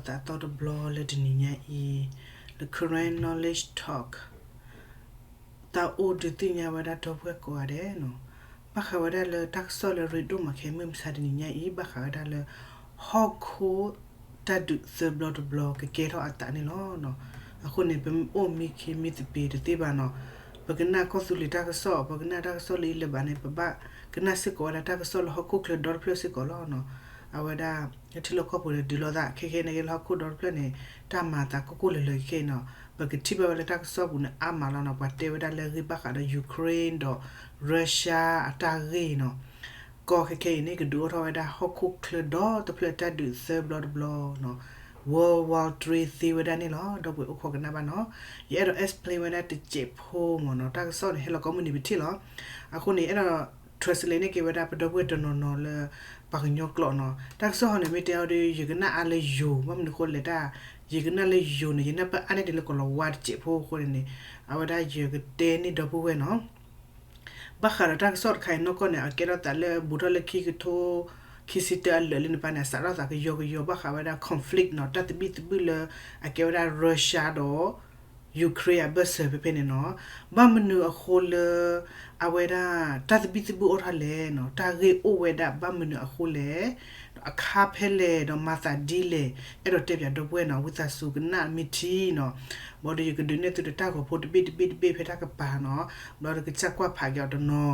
ဒီးပကလဲၤကဒီးလၢတၢ်ကစီၣ်သးသီတဘျီလၢတနံၤညါအံၤ, လၢ Karen Knowledge Talk တၢ်အိၣ်ဒုးသ့ၣ်ညါဝဲဒၣ်ဒီပုၢ်ဝဲၢ်ကိးဂၤဒဲးနီၤ, ဘၣ်ဃးဝဲဒၣ်လၢတၢ်ကစီၣ်လၢရ့ဒိၣ်မးခဲမုၢ်မဆါတနံၤညါအံၤ ဘၣ်ဃးဝဲဒၣ်လၢ ဟီၣ်ခိၣ်တၢ်ဒုးသၢဘျီတဘျီကကဲထီၣ်အသးန့ၣ်လီၤ. အဃိန့ၣ် ပအိၣ်မံခ့မံသပ့ၤတသ့ဘၣ်နီၤ, ပကနၣ်ကီၢ်သူလ့ၤတၢ်ကစီၣ် ပကနၣ်တၢ်ကစီၣ်လၢအံၤလၢၤဘၣ်န့ၣ် ပဘၣ်ကနၣ်စ့ၢ်ကီးဝဲဒၣ်တၢ်ကစီၣ်လၢဟီၣ်ခိၣ်ချၢဒီတဖျၢၣ်စ့ၢ်ကီးလီၤ. အဝဲဒၣ် ထံလီၢ်ကီၢ်ပူၤဒီးဒုးလိာ်သး ခဲခဲန့ၣ်က့လၢဟီၣ်ခိၣ်ဒီတဖျၢၣ်န့ၣ် တၢ်မၤအသးကိၢ်ကိၢ်လၢၤလၢၤခဲအံၤနီၤ, ပကထံၣ်ဘၣ်ဝဲလၢတၢ်ကစီၣ်ပူၤန့ၣ် အါမးလီၤနီၤ, ပှၤတဲဝဲဒၣ်လၢအဂ့ၢ်ဘၣ်ဃးဒီး Ukraine ဒီး Russia အတၢ်ဂ့ၢ်နီၤ, ကီၢ်ခဲခဲအံၤန့ၣ် ကဒုးအိၣ်ထီၣ်ဝဲဒၣ်ဟီၣ်ခိၣ်ချၢဒီတဖျၢၣ်တၢ်ဒုးသၢဘျီတဘျီနီၤ, World War Three သ့ဝဲဒၣ်န့ၣ်လီၤ. ဒီပုၢ်ဝဲၢ်အိၣ်ခိးကနၣ်ဘၣ်နီၤ, ယအဲၣ်ဒိး explain ဝဲဒၣ်တစဲးဖိမ့ၢ်နီၤ, တၢ်ကစီၣ်န့ၣ် ဟဲလီၤကိးမုၢ်နံၤပထံၣ်လီၤ. အဃိန့ၣ် အဲၣ်ဒိး translate န့ၢ်က့ၤဝဲဒၣ်ပဒီပုၢ်ဝဲၢ်တနီၤနီၤလၢ ပှၤကညီကျိာ်နီၤ, တၢ်ကစီၣ်ဟီန့ၣ် မ့ၢ်တဲအီၤဒီး ယကနၣ်အါလၢယိၤ ဘၣ်မနုၤအဃိလဲၣ်တၢ် ယကနၣ်လၢယိၤန့ၣ် ယနၢ်ပၢၢ်အါန့ၢ်ဒံးလၢကီၢ်လီၤဝါတစဲးဖိအဃိန့ၣ်န့ၣ် အဝဲဒၣ်ယကတဲန့ၢ်ဒီပုၢ်ဝဲၢ်နီၤ. ဘၣ်ဃးဒီးတၢ်ကစီၣ်တခါအံၤနီၢ်ကီၢ်န့ၣ် အကဲထီၣ်သးလၢဘူးထီၣ်လၢခံကထိခံဆံတၢအလၢာ်လံန့ၣ်ပၤန့ၣ် အစးထီၣ်သးကယီကယီ ဘၣ်ဃးဝဲဒၣ် conflict နီၤ, တၢ်သဘံၣ်သဘုၣ်လၢ အကဲဝဲဒၣ် Russia ဒီး Ukraine အဘၢၣ်စၢၤဖဲဖဲန့ၣ်နီၤ, ဘၣ်မနုၤအဃိလၢ အဝဲဒၣ် တၢ်သဘံၣ်သဘုၣ်အိၣ်ထီၣ်လဲၣ်နီၤ, တၢ်ဂ့ၢ်အိၣ်ဝဲဒၣ်ဘၣ်မနုၤအဃိလဲၣ်, အခါဖဲလဲၣ်ဒီးမၤသးဒ်လဲၣ်, အဲၣ်ဒိးတဲပၠးဒီပုၢ်ဝဲၢ်နီၤ, ဝံသးစူၤကနၣ်မ့ၢ်ထံနီၤ, ဘၣ်ဒီးယကဒုးနဲၣ်သုတၢ်ဂီၤဖိတဘ့ၣ်တဘ့ၣ်တဘ့ၣ်ဖဲတၢ်ကပၤနီၤ, ဘၣ်ဒီးကစၢ်ကွၢ်ဖးက့ၤအီၤတနီၤ,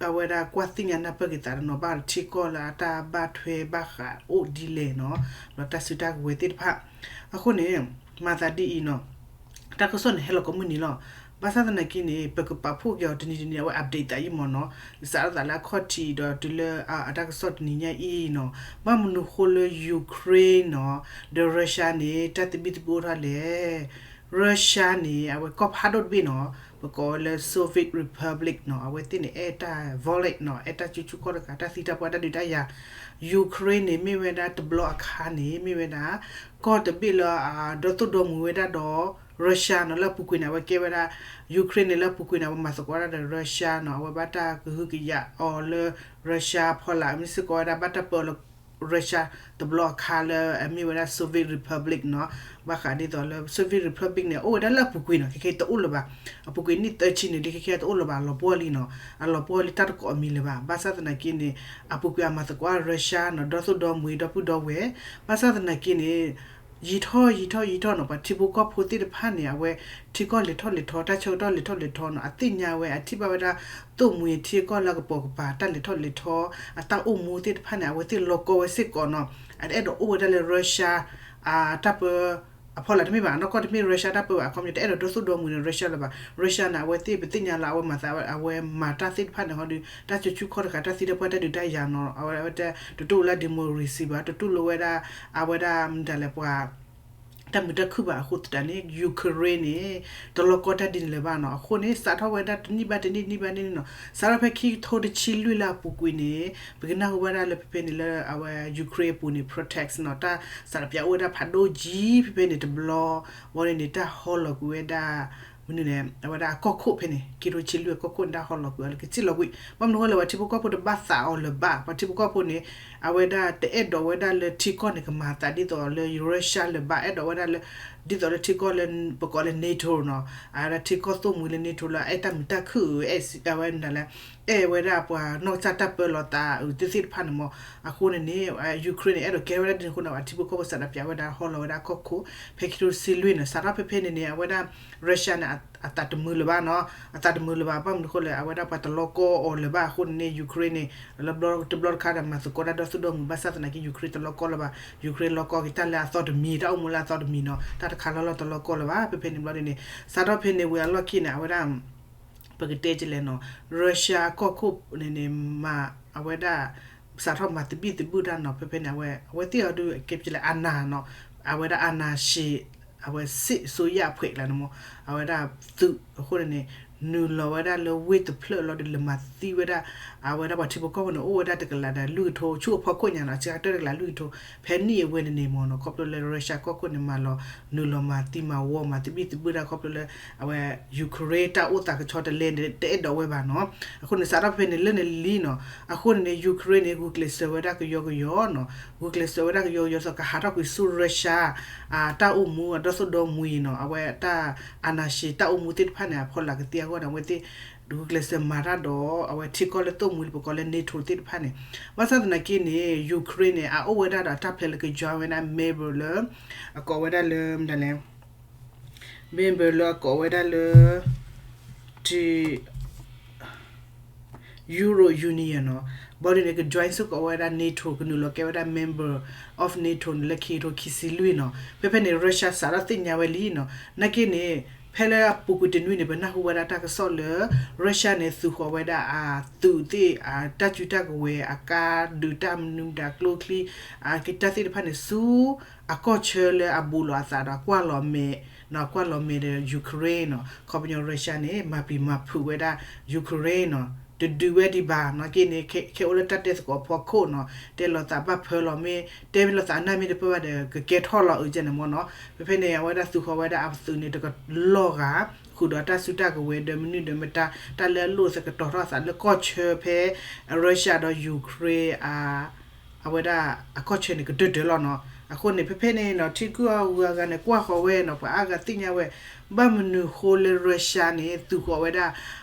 အဝဲဒၣ်ကွၢ်သ့ၣ်ညါနၢ်ပၢၢ်က့ၤသးတနီၤ ဘၣ်ဒီးထံကီၢ်လၢအတၢ်ဘၣ်ထွဲဘၣ်ဃးအိၣ်ဒ်လဲၣ်နီၤ, ဒီးတၢ်စုတၢ်ကဝဲၤသ့ၣ်တဖၣ်, အဃိန့ၣ် မၤသးဒ်အံၤနီၤ, တၢ်ကစီၣ်န့ၣ်ဟဲလီၤကိးမုၢ်နံၤလီၤ, ဘၣ်ဆၣ်သနာ်က့န့ၣ် ပကပာ်ဖှိၣ်က့ၤအီၤတနံၤတနံၤ အဝဲ update သးအံၤမ့ၢ်နီၤ, စးထီၣ်သးလၢအခီၣ်ထံးဒီးတုၤလၢအတၢ်ကစီၣ်တနံၤညါအံၤနီၤ, ဘၣ်မနုၤဃိလၢ Ukraine နီၤ, ဒီး Russia န့ၣ် တၢ်သဘံၣ်သဘုၣ်အိၣ်ထီၣ်လဲၣ်, Russia န့ၣ် အဝဲကီၢ်ဖးဒိၣ်တဘ့ၣ်နီၤ, ပကိးဝဲလၢ Soviet Republic နီၤ, အဝဲသ့ၣ်န့ၣ် အဲၣ်တၢ် violate နီၤ, အဲၣ်တၢ်စုဆူၣ်ခီၣ်တဃာ် တၢ်သံတၢ်ပှၢ်တၢ်ဒုးတၢ်ယၤ, Ukraine န့ၣ် မ့ၢ်ဝဲဒၣ်တဘျီအခါန့ၣ် မ့ၢ်ဝဲဒၣ် ကီၢ်တဘ့ၣ်လၢအဒီသိၣ်ဒီမုာ်ဝဲဒၣ်ဒီး Russia နီၤ, လၢအပူၤကွံာ်န့ၣ် အဝဲကဲဝဲဒၣ် Ukraine န့ၣ် လၢအပူၤကွံာ်န့ၣ် အဝဲမၤသကိးဝဲဒၣ်ဒီး Russia နီၤ, အဝဲဘၣ်တၢ်ကဟုကယာ်အီၤလၢ Russia ဖီလာ် မ့ၢ်စ့ၢ်ကီးဝဲဒၣ် ဘၣ်တၢ်ပၢအီၤလၢ Russia တဘျီအခါလၢအမ့ၢ်ဝဲဒၣ် Soviet Republic နီၤ, ဘၣ်ဃးဒ်သိးလၢ Soviet Republic န့ၣ် အိၣ်ဝဲဒၣ်လၢအပူၤကွံာ်နီၤ, ခဲခဲတအိၣ်လၢၤဘၣ်, အပူၤကွံာ်နံၣ်သၢဆံန့ၣ် ဒ်ခဲခဲတအိၣ်လၢၤဘၣ် အလီၤပှီၢ်လံနီၤ, အလီၤပှီၢ်လံတၢ်တကိးအမံၤလၢၤဘၣ်, ဘၣ်ဆၣ်သနာ်က့န့ၣ် အပူၤကွံာ်အမၤသကိး Russia နီၤ, ဒီသိၣ်ဒီမုာ်ဒီပုၢ်ဒီဝဲၢ်, ဘၣ်ဆၣ်သနာ်က့န့ၣ် ယံာ်ထီၣ်ယံာ်ထီၣ်ယံာ်ထီၣ်နီၤ, ပှၤထံဖိကီၢ်ဖိသ့ၣ်တဖၣ်န့ၣ် အဝဲ ထံကီၢ်လဲၤထီၣ်လဲၤထီ တၢ်ဆၢကတီၢ်လဲၤထီၣ်လဲၤထီနီၤ, အသ့ၣ်ညါဝဲ အထံၣ်ဘၣ်ဝဲဒၣ် သိၣ်မှံၤထံကီၢ်လၢအကပိာ်ကပၤ တၢ်လဲၤထီၣ်လဲၤထီ အတၢ်အိၣ်မူသ့ၣ်တဖၣ်န့ၣ် အဝဲသ့ၣ်လီၤကီဝဲစ့ၢ်ကီးနီၤ, အတအဲၣ်ဒိးအိၣ်ဝဲဒၣ်လၢ Russia တၢ်ပၢအဖီလာ်တမ့ၢ်ဘၣ်, အနီၢ်ကီၢ်တမ့ၢ် Russia တၢ်ပၢဘၣ်, အခီပညီတအဲၣ်ဒိးဒီသိၣ်ဒီမုာ်န့ၣ် Russia လၢၤဘၣ်, Russia န့ၣ် အဝဲသ့ၣ်ပသ့ၣ်ညါလၢအဝဲမၤသး အဝဲမၤတၢ်သ့ၣ်တဖၣ်န့ၣ်ဟီဒီး တၢ်စုဆူၣ်ခီၣ်တဃာ် တၢ်သံတၢ်ပှၢ်တၢ်ဒုးတၢ်ယၤနီၤ, အဝဲတတူၢ်လိာ်လၢ democracy ဘၣ်, တတူၢ်လိာ်ဝဲဒၣ် အဝဲဒၣ်မတၤလဲၣ်ပှၤ တၢ်မုာ်တၢ်ခုၣ်ဘၣ်အဃိသတးန့ၣ် Ukraine န့ၣ် တလီၤကီတၢ်ဒ်န့ၣ်လၢၤဘၣ်နီၤ, အဃိန့ၣ် စးထီၣ်ဝဲဒၣ်တနံၣ်ဘၣ်တနံၣ် တနံၣ်ဘၣ်တနံၣ်နီၤ, စးထီၣ်ဖဲခံကထိတဆံလွံၢ်လၢအပူၤကွံာ်န့ၣ် ပကနၢ်ဟူဘၣ်ဒၣ်လၢဖဲဖဲန့ၣ်လၢအဝဲ Ukraine အပူၤန့ၣ် protest နီၤ, တၢ်စးတပျးအိၣ်ဝဲဒၣ်ဖးဒိၣ်ကံဖဲဖဲန့ၣ်တဘျီ, ဝံၤန့ၣ်န့ၣ် တၢ်ဟီလီၤကွံာ်ဝဲဒၣ် မနုၤန့ၣ် အဝဲဒၣ်အကီၢ်ခိၣ်ဖဲန့ၣ် ခံကထိဆံလွံၢ်အကီၢ်ခိၣ်န့ၣ် တၢ်ဟီလီၤကွံာ်အီၤလၢကစံၣ်လီၤကွံာ်, ဘၣ်မနုၤဃိလဲၣ် ပှၤထံဖိကီၢ်ဖိတဘၣ်သးအီၤလၢၤဘၣ်, ပှၤထံဖိကီၢ်ဖိန့ၣ် အဝဲဒၣ်တအဲၣ်ဒိးဝဲဒၣ်လၢထံကီၢ်န့ၣ် ကမၤသးဒ်သိးလၢ Russia လၢၤဘၣ်, အဲၣ်ဒိးဝဲဒၣ်လၢ ဒ်သိးလၢထံကီၢ်လၢ ပကိးလၢ NATO နီၤ, အဝဲဒၣ်ထံကီၢ်သိၣ်မှံၤလၢ NATO လၢအဲၣ်တၢ်မုာ်တၢ်ခုၣ် အဲၣ်ဝဲဒၣ်လၢ အဲၣ်ဝဲဒၣ်ပှၤနီၢ်ကစၢ်တၢ်ပၢလီၤသးအုးသ့ၣ်သ့ၣ်တဖၣ်န့ၣ်မး, အဃိန့ၣ်န့ၣ် Ukraine န့ၣ် အဲၣ်ဒိးကဲထီၣ်ဝဲဒၣ်ဒ်န့ၣ်အဃိန့ၣ် အထံဖိကီၢ်ဖိစးတပျးဝဲဒၣ်ဟီလီၤဝဲဒၣ်ကီၢ်ခိၣ် ဖဲခံကထိဆံလွံၢ်န့ၣ် စးထီၣ်ဖဲဖဲန့ၣ်န့ၣ် အဝဲဒၣ် Russia န့ၣ် အသးတမုာ်လၢၤဘၣ်နီၤ, အသးတမုာ်လၢၤဘၣ် ဘၣ်မနုၤဃိလဲၣ် အဝဲဒၣ်ပှၤတလီၤကီအီၤလၢၤဘၣ်အဃိန့ၣ်န့ၣ် Ukraine န့ၣ် လၢတဘျီတခါဒီးမၤသကိးတၢ်ဒီသိၣ်ဒီမုာ် ဘၣ်ဆၣ်သနာ်က့ Ukraine တလီၤကီလၢၤဘၣ်, Ukraine လီၤကီက့ၤတၢ်လၢအသီတမံၤ တၢ်အိၣ်မူလၢအသီတမံၤနီၤ, တၢ်တခါလီၤလီၤတလီၤကီလၢၤဘၣ် ဖဲဖဲန့ၣ်ဘျီန့ၣ်န့ၣ် စးထီၣ်ဖဲန့ၣ်ဝံၤအလီၢ်ခံန့ၣ် အဝဲဒၣ် ပကတဲကလဲၣ်နီၤ, Russia ကီၢ်ခိၣ်န့ၣ်န့ၣ် မၤအဝဲဒၣ် စးထီၣ်မၤသဘံၣ်သဘုၣ်တၢ်နီၤ ဖဲဖဲန့ၣ် အဝဲ အဝဲသ့ၣ်အီၤဒုးကဲကလဲၣ် အာဏာ နီၤ, အဝဲဒၣ် အာဏာရှင် အဝဲ စစ်အစိုးရအဖွဲ့ ကျါန့ၣ်မး အဝဲဒၣ်သုးအဃိန့ၣ်န့ၣ် နုာ်လီၤဝဲဒၣ်လၢဝ့ၢ်တဖျၢၣ်လီၤဒီးလဲၤမၤသံဝဲဒၣ် အဝဲဒၣ်ပှၤထံဖိကီၢ်ဖိန့ၣ် အိၣ်ဝဲဒၣ်တကလးဒီးလွံၢ်ကထိ ဆူအဖီခိၣ်ညါနီၤ အစှၤကတၢၢ်တကလးလွံၢ်ကထိ ဖဲနံၣ်အဝဲန့ၣ်န့ၣ်မ့ၢ်နီၤ ခီဖျိလၢရၢရှါကီၢ်ခိၣ်န့ၣ် မၤလီၤ နုာ်လီၤမၤသံမၤဝီမၤသဘံၣ်သဘုၣ်တၢ်ခီဖျိလၢ အဝဲ Ukraine တၢ်အိၣ်သးကဆီတလဲန့ၣ် တအဲၣ်ဒိးဝဲဘၣ်နီၤ အဃိန့ၣ် စးထီၣ်ဖဲန့ၣ်လၢန့ၣ်လံနီၤ အဃိန့ၣ်န့ၣ် Ukraine န့ၣ် ဂုာ်ကျဲးစၢးဝဲဒၣ်ကယီကယီနီၤ ဂုာ်ကျဲးစၢးဝဲဒၣ်ကယီကယီသီးကဟးထီၣ်ကွံာ်ဆူရၢရှါ အတၢ်အိၣ်မူအဒီသိၣ်ဒီမူအံၤနီၤ အဝဲတၢ် အာဏာရှင် တၢ်အိၣ်မူသ့ၣ်တဖၣ်န့ၣ် အဖီလာ်ကသ့အဂီၢ်န့ၣ် အဝဲသ့ၣ် ဂုာ်ကျဲးစၢးမၤတၢ်ဒီး အဝဲထံကီၢ်လၢသိၣ်မှံၤလၢပကိးလၢ NATO သ့ၣ်တဖၣ်န့ၣ် ဘၣ်ဆၣ်သနာ်က့န့ၣ် Ukraine န့ၣ် အအိၣ်ဝဲဒၣ်ဒီးတၢ်ဖျဲးလၢက join ဝဲဒၣ် member လၢ အကိးဝဲဒၣ်လၢ မတၤလဲၣ် member လၢအကိးဝဲဒၣ်လၢ Euro Union နီၤ ဘၣ်ဒ်န့ၣ် က join စ့ၢ်ကီးဝဲဒၣ် NATO ကနုာ်လီၤကဲဝဲဒၣ် member of NATO န့ၣ်လၢခံကထိခံဆံလွံၢ်နီၤ ဖဲဖဲန့ၣ် Russia စးထီၣ်သ့ၣ်ညါဝဲလံနီၤ နာ်က့န့ၣ် ဖဲလၢအပူၤကွံာ်တနွံန့ၣ် ပနၢ်ဟူဝဲဒၣ်တၢ်ကစီၣ်လၢ Russia န့ၣ် သုးဃီၤဝဲဒၣ်အသုးသ့ၣ် အတၢ်စုတၢ်ကဝဲၤ အကါဒုးတၢ်မနုၤမတၤကျိချံ အက့တၢ်သ့ၣ်တဖၣ်န့ၣ် ဆူအကီၢ်ဆၢလၢအဘူးလီၤအသးဒီး ကွၢ်လီၤမဲာ် ကွၢ်လီၤမဲာ်ဒီး Ukraine နီၤ ခီပညီ Russia န့ၣ် မၤပျံၤမၤဖုးဝဲဒၣ် Ukraine နီၤ တဒုးဝဲဒံးဘၣ်နီၤ က့န့ၣ် ခဲအိၣ်လၢတၢ်တဲသကိးဖီခိၣ်နီၤ တဲလိာ်သးဘၣ်ဖၢလီၤမ့ၢ် တဲလိာ်သးအနၢ်မ့ၢ်တပၢၢ်ဘၣ်ဒီး ကကဲထီၣ်လီၤအုးကဲန့ၣ်မ့ၢ်နီၤ ဖဲဖဲန့ၣ် အဝဲဒၣ်သုးဃီၤဝဲဒၣ်အသုးန့ၣ် တကလီၤဂာ် ဃုာ်ဒီးတၢ်စုတၢ်ကဝဲၤဒီးမနုၤဒီးမတၤ တၢ်လၢအလိၣ်သကတီၤထီၣ်အသးလၢကီၢ်ဆၢဖဲ Russia ဒီး Ukraine အ အဝဲဒၣ်အကီၢ်ဆၢန့ၣ် ကတၢၢ်တၢၢ်လီၤနီၤ အဃိန့ၣ် ဖဲဖဲန့ၣ်နီၤ ထံဂုၤအဂၤန့ၣ် ကွၢ်ဃီၤဝဲနီၤ ပှၤအါဂၤသ့ၣ်ညါဝဲ ဘၣ်မနုၤဃိလၢ Russia န့ၣ် သုးဃီၤဝဲဒၣ်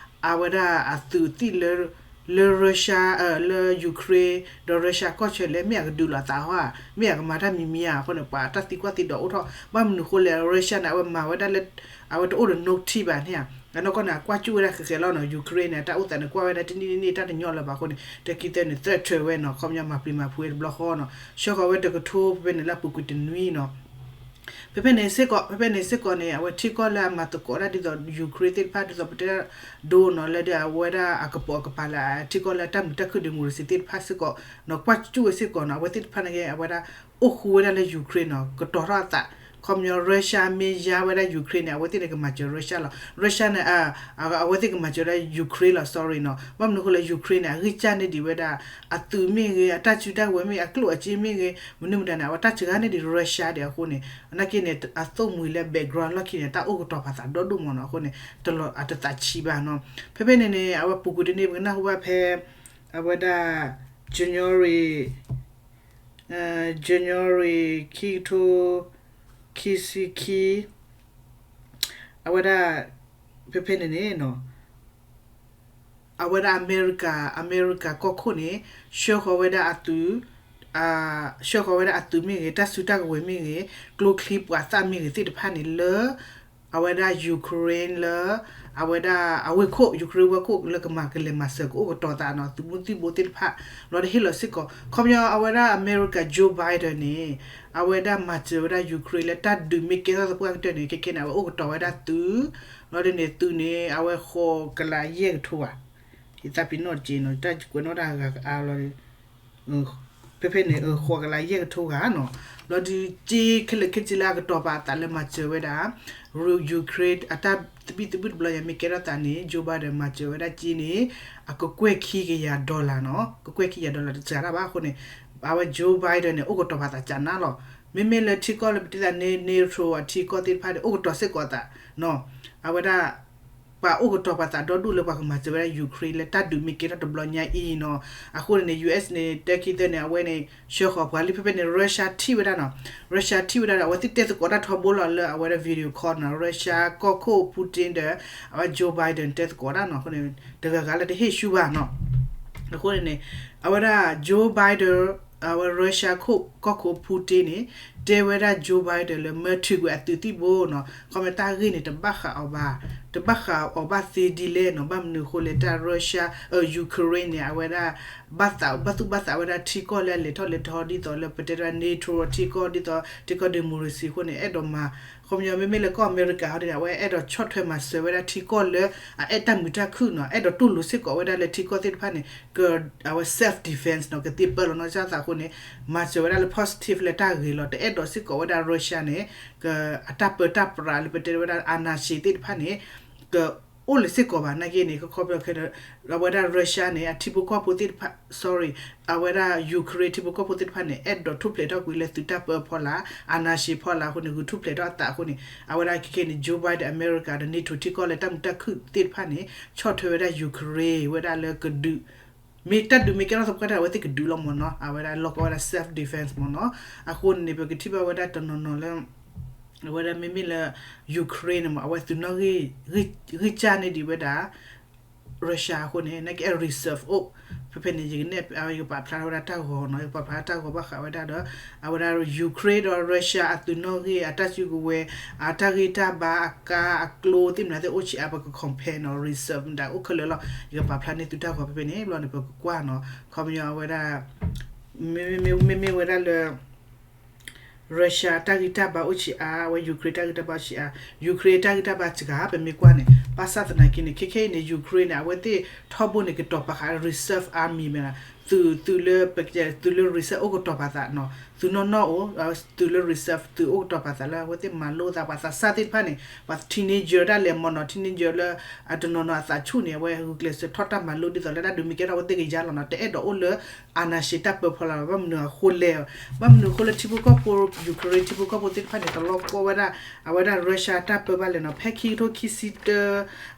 အဝဲဒၣ်အသုးသ့ၣ်လၢ လၢ Russia လၢ Ukraine ဒီး Russia ကီၢ်ဆၢလဲၣ် မ့ၢ်အကဒုးလိာ်သးဟီဧါ မ့ၢ်အကမၤတၢ်မံၤမံၤဧါ အဃိန့ၣ် ပှၤတၢ်သံကွၢ်သံဒိးအိၣ်ထီၣ် ဘၣ်မနုၤဃိလဲၣ် Russia န့ၣ် အဝဲမၤဝဲဒၣ်လၢ အဝဲတအိၣ်ဒီး no ထံၣ်ဘၣ်န့ၣ်ဧါ အနီၢ်ကီၢ်န့ၣ် အကွၢ်ကၠူၣ်ဝဲဒၣ်ဃဲၤဃဲၤလီၤနီၤ Ukraine န့ၣ် အတၢ်အိၣ်သးန့ၣ် ကွၢ်ဝဲဒၣ်တနံၣ်နံၣ်တၢ်တညီလၢၤဘၣ်အဃိန့ၣ် တၢ်ခံသၢန့ၣ် သၢၣ်ထွဲဝဲနီၤ ခီပညီမၤပျံၤမၤဖုးဝဲတဘျီဃီနီၤ ဆှၢဃီၤဝဲတကထိဖဲဖဲန့ၣ်လၢအပူၤကွံာ်တနွံနီၤ ဖဲဖဲန့ၣ်စ့ၢ်ကီး ဖဲဖဲန့ၣ်စ့ၢ်ကီးန့ၣ် အဝဲထံကီၢ်လၢအမၤသကိးတၢ်ဒ်သိး Ukraine သ့ၣ်တဖၣ်ဒ်သိးပတဲဒိနီၤ လၢဒ်အဝဲဒၣ်အကပိာ်အကပၤလၢအထံကီၢ်လၢတၢ်မုာ်တၢ်ခုၣ် democracy သ့ၣ်တဖၣ်စ့ၢ်ကီးနီၤ ကွၢ်ကၠူၣ်ဝဲစ့ၢ်ကီးနီၤ အဝဲသ့ၣ်တဖၣ်န့ၣ်က့ အဝဲဒၣ် အိၣ်ဃူဝဲဒၣ်လၢ Ukraine နီၤ ကတီၤထီၣ်အသး ခီပညီ Russia မ့ၢ်ယါဝဲဒၣ် Ukraine န့ၣ် အဝဲသ့ၣ်န့ၣ်ကမၤစၢၤ Russia လီၤ Russia န့ၣ် အဝဲသ့ၣ်ကမၤစၢၤဝဲဒၣ် Ukraine လီၤ sorry နီၤ ဘၣ်မနုၤအဃိလဲၣ် Ukraine န့ၣ် အဂံၢ်စၢ်န့ၢ်ဒံးဝဲဒၣ် အသုးမ့ၢ်ဂ့ၤ အတၢ်စုတၢ်ကဝဲၤမ့ၢ်ဂ့ၤ အကျိၣ်အစ့မ့ၢ်ဂ့ၤ မနုၤမတၤန့ၣ် အဝဲတၢ်စှၤန့ၢ်ဒံး Russia ဒံးအဃိန့ၣ် နာ်က့န့ၣ် အသိၣ်မှံၤလၢ background လီၢ်ခံန့ၣ် တၢ်အိၣ်ကတီၤပာ်သးဒီဒိၣ်မးနီၤ အဃိန့ၣ် တလီၤအတသးဆံးဘၣ်နီၤ ဖဲဖဲန့ၣ်န့ၣ် အဝဲပူၤကွံာ်တနံၣ် ပကနၢ်ဟူဘၣ်ဖဲ အဝဲဒၣ် January January ခံကထိ ခံဆံခံ အဝဲဒၣ် ဖဲဖဲန့ၣ်န့ၣ်နီၤ အဝဲဒၣ်အမဲရကၤ အမဲရကၤကီၢ်ခိၣ်န့ၣ် ဆှၢဃီၤဝဲဒၣ်အသုး ဆှၢဃီၤဝဲဒၣ်အသုးမ့ၢ်ဂ့ၤ တၢ်စုတၢ်ကဝဲၤမ့ၢ်ဂ့ၤ ကျိချံပှၤသၣ်မ့ၢ်ဂ့ၤသ့ၣ်တဖၣ်န့ၣ်လၢ အဝဲဒၣ် Ukraine လၢ အဝဲဒၣ်အဝ့ၢ်ခိၣ် Ukraine ဝ့ၢ်ခိၣ်လၢကမၤကလဲၤမၤစၢၤကအိၣ်ကတီၤသးနီၤ သုးမုၢ်သံၣ်ဘိသ့ၣ်တဖၣ် လီၤတဟ့ၣ်လီၤစ့ၢ်ကီး ခီပညီအဝဲဒၣ်အမဲရကၤ Joe Biden န့ၣ် အဝဲဒၣ်မၤစၢၤဝဲဒၣ် Ukraine လၢတၢ်ဒုးမ့ၢ်ကဲထီၣ်သပှၢ်ကတၢၢ်န့ၣ် ခဲခဲန့ၣ် အဝဲအိၣ်ကတီၤဝဲဒၣ်သုး လီၤဒ်န့ၣ်သုးန့ၣ် အဝဲဃိးကလးယဲၢ်ကထိဘၣ် ယသးပ့ၤနီၣ်တက့ၢ်နီၤ တၢ်ကွဲးနီၣ်တၢ်ဂၤကအါလီၤ ဖဲဖဲန့ၣ် ဃိးကလးယဲၢ်ကထိဂၤနီၤ လီၤဒုးစ့ခဲလၢာ်ခဲဆ့လၢအကတီၤပာ်အသးလၢမၤစၢၤဝဲဒၣ် Ukraine အတၢ်သဘံၣ်သဘုၣ်တဘျီညါမ့ၢ်ကဲထီၣ်သးန့ၣ် Joe Biden မၤစၢၤဝဲဒၣ်က့န့ၣ် အကကွဲၢ်ခံကယၤ dollar နီၤ ကကွဲၢ်ခံကယၤ dollar တစှၤတၢ်ဘၣ်အဃိန့ၣ် အဝဲ Joe Biden န့ၣ် အိၣ်ကတီၤပာ်သးကနၣ်လီၤ မ့မ့ၢ်လၢထံကီၢ်လၢပတဲသးန့ၣ် NATO အထံကီၢ်သ့ၣ်တဖၣ်န့ၣ် အိၣ်ကတီၤစ့ၢ်ကီးသးနီၤ အဝဲဒၣ် ပှၤအိၣ်ကတီၤပှၤသးဒီဒူၣ်လၢပှၤကမၤစၢၤဝဲဒၣ် Ukraine လၢတၢ်ဒုးမ့ၢ်ကဲထီၣ်တဘျီညါအံၤနီၤ အဃိန့ၣ်န့ၣ် US န့ၣ် တၢ်ခံသၢန့ၣ် အဝဲန့ၣ် ဆှၢဃီၤပှၤလံ ဖဲဖဲန့ၣ် Russia ထံၣ်ဝဲဒၣ်နီၤ Russia ထံၣ်ဝဲဒၣ်ဒီး အဝဲသ့ၣ်တဲသကိးတၢ်ထီဘိလီၤလၢအဝဲဒၣ် video call နီၤ Russia ကီၢ်ခိၣ် Putin ဒီး အဝဲ Joe Biden တဲသကိးတၢ်နီၤ အဃိန့ၣ် တဂၤဂၤလၢတဟ့ၣ်ဆူၣ်ဘၣ်နီၤ အဃိန့ၣ်န့ၣ် အဝဲဒၣ် Joe Biden အဝဲ Russia ခိၣ် ကီၢ်ခိၣ် Putin န့ၣ် တဲဝဲဒၣ် Joe Biden လၢမၢထုးကွံာ်အသုးသံၣ်ဘိနီၤ ခီမ့ၢ်တၢ်ဂ့ၢ်န့ၣ် တဘၣ်ဃးအီၤဘၣ် တဘၣ်ဃးအီၤဘၣ်သ့ဒ်လဲၣ်နီၤ ဘၣ်မနုၤအဃိလဲၣ် တၢ် Russia Ukraine န့ၣ် အဝဲဒၣ် ဘၣ်သး ဘၣ်သူၣ်ဘၣ်သးဝဲဒၣ်ထံကီၢ်လၢအလဲၤထီၣ်လဲၤထီဒ်သိးလၢပတဲဒၣ် NATO ထံကီၢ်ဒ်သိး ထံကီၢ် democracy အဃိန့ၣ် အဲၣ်ဒိးမၤ ခီပညီမ့မ့ၢ်လၢကီၢ်အမဲရကၤဟီဒ်န့ၣ် အဝဲအဲၣ်ဒိးဆီၣ်ထွဲမၤစၢၤဝဲဒၣ်ထံကီၢ်လၢ အအဲၣ်တၢ်မုာ်တၢ်ခုၣ်နီၤ အဲၣ်ဒိးတူၢ်လိာ်စ့ၢ်ကီးဝဲဒၣ်လၢထံကီၢ်သ့ၣ်တဖၣ်န့ၣ် က အဝဲ self defense နီၤ ကသ့ပၢလီၤနီၢ်ကစၢ်သးအဃိန့ၣ် မၤစၢၤဝဲဒၣ်လၢ positive လၢတၢ်ဂ့ၤလီၤ တအဲၣ်ဒိးစ့ၢ်ကီးဝဲဒၣ် Russia န့ၣ် က အတၢ်ပၢတၢ်ပြးလၢပတဲဝဲဒၣ် အာဏာရှင် သ့ၣ်တဖၣ်န့ၣ် က အိၣ်လၢစ့ၢ်ကီးဘၣ်နာ်က့န့ၣ် ခီဖျိခဲဒီး အဝဲဒၣ် Russia န့ၣ် အထံဖိကီၢ်ဖိသ့ၣ်တဖၣ် sorry အဝဲဒၣ် Ukraine ထံဖိကီၢ်ဖိသ့ၣ်တဖၣ်န့ၣ် အဲၣ်ဒိးထူၣ်ဖျဲးထီၣ်ကွံာ်လၢသုးတၢ်ပၢအဖီလာ်, အာဏာရှင်ဖီလာ်အဃိန့ၣ် ဂုာ်ထူၣ်ဖျဲးထီၣ်အသးအဃိန့ၣ် အဝဲဒၣ်ခဲခဲန့ၣ် Joe Biden အမဲရကၤဒီး NATO ထံကီၢ်လၢတၢ်မုာ်တၢ်ခုၣ်သ့ၣ်တဖၣ်န့ၣ် ဆီၣ်ထွဲဝဲဒၣ် Ukraine ဝဲဒၣ်လၢကဒုး မ့ၢ်တၢ်ဒုးမ့ၢ်ကဲထီၣ်သပှၢ်တၢၢ် အဝဲသ့ၣ်ကဒုးလီၤမ့ၢ်နီၤ, အဝဲဒၣ်လီၢ်ကီဝဲဒၣ် self defense မ့ၢ်နီၤ, အဃိန့ၣ် ပကထံၣ်ဘၣ်ဝဲဒၣ်တနီၤနီၤလၢ အဝဲဒၣ်မ့မ့ၢ်လၢ Ukraine န့ၣ်မ့ၢ် အဝဲသုးနီၣ်ဂံၢ် ဂံၢ်စၢ်န့ၢ်ဒံးဝဲဒၣ် Russia အဃိန့ၣ် နာ်က့ reserve အိၣ်, ဖဲဖဲန့ၣ် ယကနဲၣ် ယကပာ်ဖျါထီၣ်ဝဲဒၣ်တၢ်ဂီၤနီၤ, ယကပာ်ဖျါတၢ်ဂီၤဘၣ်ဃးဝဲဒၣ်ဒီး အဝဲဒၣ် Ukraine ဒီး Russia အသုးနီၣ်ဂံၢ် အတၢ်စုကဝဲၤ အတၢ်ဂံၢ်တၢ်ဘါ အကါအကျိသ့ၣ်မနုၤသ့ၣ်အိၣ်ဆံးအါ ပက compare နီၤ, reserve ဒၣ်အိၣ်ခဲလၢာ်လီၤ, ယကပာ်ဖျါန့ၢ်သုတၢ်ဂီၤဖဲဖဲန့ၣ် ဘျီန့ၣ် ပကကွၢ်နီၤ, ခီပညီအဝဲဒၣ် မ့မ့ၢ်ဝဲဒၣ်လၢ Russia တၢ်ဂံၢ်တၢ်ဘါအိၣ်ဆံးအါ, အဝဲ Ukraine တၢ်ဂံၢ်တၢ်ဘါအိၣ်ဆံးအါ, Ukraine တၢ်ဂံၢ်တၢ်ဘါစှၤ ပမ့ၢ်ကွၢ်န့ၣ် ဘၣ်ဆၣ်သနာ်က့န့ၣ် ခဲခဲအံၤန့ၣ် Ukraine န့ၣ် အဝဲသ့ၣ်ထီဘိန့ၣ် ကတီၤပာ်ဃာ် reserve army မ့ၢ်နီၤ, သုး သုးလၢ သုးလၢ reserve အိၣ်ကတီၤပာ်သးနီၤ, သုးနီၣ်နီၣ်အိၣ် သုးလၢ reserve သုးအိၣ်ကတီၤပာ်သးလၢ အဝဲသ့ၣ်မၤလိသး ပှၤသးစၢ်သ့ၣ်တဖၣ်န့ၣ် ပှၤ teenager ဒၣ်လဲာ်မ့ၢ်နီၤ, teenager လၢ အတနီၤနီၤအသးဆူၣ်န့ၣ် အဝဲဂုာ်ကျဲးစၢးထီၣ်တၢ်မၤလိဒ်သိးလၢတၢ်ဒုးမ့ၢ်ကဲထီၣ်အဝဲသ့ၣ်ကယါလီၤနီၤ, တအဲၣ်ဒိးအိၣ်လၢ အာဏာရှင် တၢ်ပၢဖီလာ်ဘၣ်. ဘၣ်မနုၤအဃိလဲၣ်, ဘၣ်မနုၤအဃိလၢထံဖိကီၢ်ဖိ Ukraine ထံဖိကီၢ်ဖိသ့ၣ်တဖၣ်န့ၣ် တလီၤကီဝဲဒၣ် အဝဲဒၣ် Russia တၢ်ပၢဘၣ်လဲၣ်နီၤ, ဖဲခံကထိခံဆံတၢ